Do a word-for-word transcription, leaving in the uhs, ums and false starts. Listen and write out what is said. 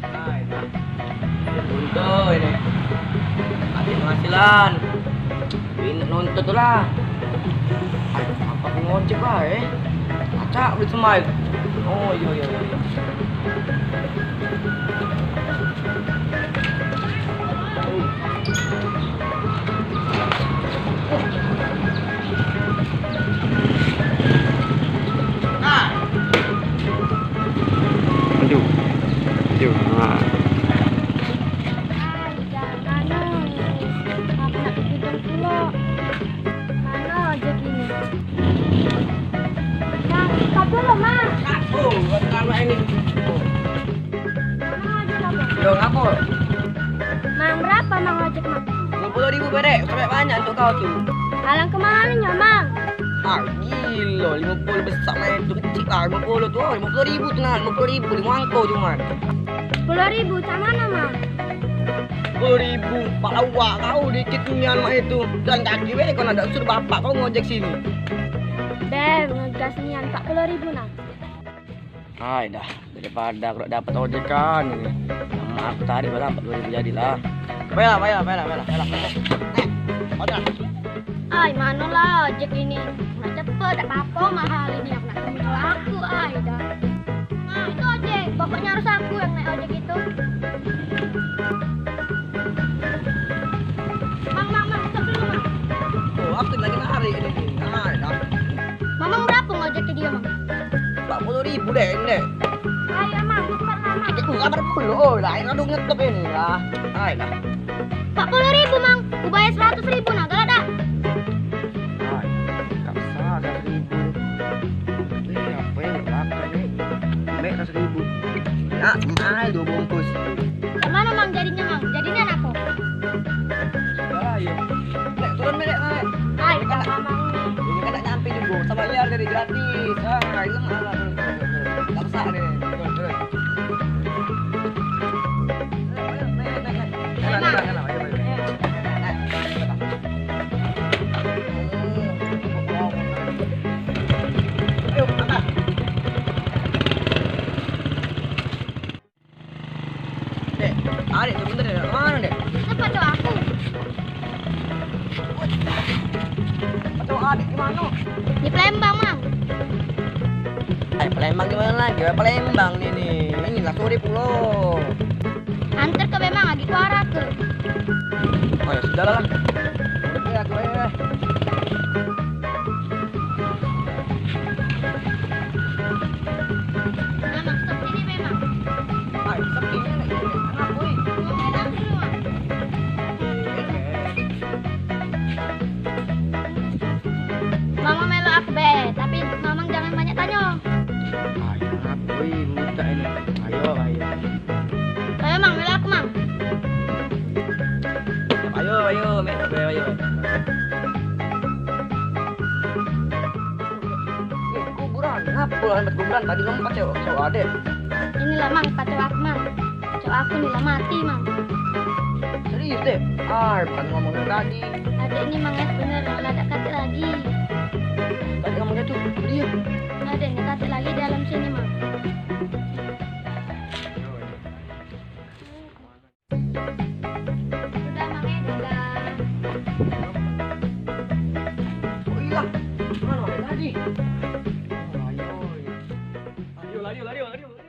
Nah, ini. Untung ini. Ada penghasilan. Ini nuntut tu lah. Ay, apa aku ngojek lah, eh? Acak beli semai. Oh, iya, iya, iya, iya. Aduh. Aduh. Nah. Ai, jangan nangis. Aku nak ke gudang pulo. Mano ojek ini? Mang, stop dulu, Mang. Oh, kalau ini. Mang, ojek apa? Yo, ngapo? Mang, berapa, Mang, ojek, Mang? Lima puluh ribu bedek, sampai banyak untuk kau tu. Alang kemalinyo, Mang. Ah, gilo, lima puluh besak, Mang, itu kecil lah, lima puluh tu, oh, lima puluh ribu tu, nah, lima puluh ribu, lima angko cuma. Sepuluh ribu, cak mano, Mang? Sepuluh ribu, pak lawak kau dikit nian mak itu. Jalan kaki weh, kau nak dak suruh bapak kau ngojek sini. Beb, ngegas nian, empat puluh ribu nah. Hai dah, daripada aku dak dapat ojekan ini. Mak aku tarik lah empat puluh ribu jadilah. Baiklah, baiklah, baiklah, baiklah, baiklah. Eh, ojek. Ai, mano lah ojek ini. Nak cepet, dak apo-apo mahal ini. Aku nak temu aku, ai dah. Nah, itu ojek. Pokoknya harus aku yang naik ojek itu. Mang, Mang, Mang, stop dulu, Mang. Oh, aku lagi narik ini nih. Nah, dah. Mamang berapa ngojek ke dia, Mang? Empat puluh ribu deh, ini. Ayo, Mang, cepat lah, Mang. Itu kabar dulu, oh, lah, ini aduh ngetop ini lah. Hai, dah. Empat puluh ribu, Mang. Ku bayar seratus ribu nah, galak dak? Hai, tak sah, seratus ribu. Eh, apa yang belakang ni? Mek seratus ribu. Nak, mahal dua bungkus. Mano, Mang, jadinya, Mang? Jadinya apo? Sudahlah, yo. Nek, turun, Mek, Mek. Ai, kan Mamang ni. Ini kan tak nyampe juga. Sama liar dari gratis. Ah, ini mahal. Tak sah ni. Turun, turun. Dek, adek tu bener dek. Mano, Dek? Tempat tu aku. Atau adek di mano? Di Palembang, Mang. Eh, Palembang di mano lagi? Palembang ni, ni. Inilah sore pulo. Antar ke memang lagi kuara ke. Oh ya, sudahlah. Oke, aku, eh. Nah, Mang, stop sini, Mang. Ai, stop sini, Mang. Kenapa, woi? Mau main aku dulu, Mang. Mamang melok aku be, tapi Mamang jangan banyak tanyo. Ai, kenapa, woi? Buta ini. Ayo, ayo. Ayo, Mang, melok aku, Mang. Ayo, ayo, melok aku, ayo. Eh, kuburan. Ngapo lah, kuburan? Tadi kamu kacau, kacau adek. Inilah, Mang, kacau aku, Mang. Kacau aku ni lah mati, Mang. Serius, Dek? Ah, bukan ngomong yang tadi. Adek ni, Mang, es bener, lah dak katek lagi. Tadi ngomongnya tuh, dia. Adek ni katek lagi dalam sini, Mang. Sudah, Mang, ya, sudah. Oh iya, mana Mang tadi? Oh, ayo. Ayo, lari, lari, lari, lari.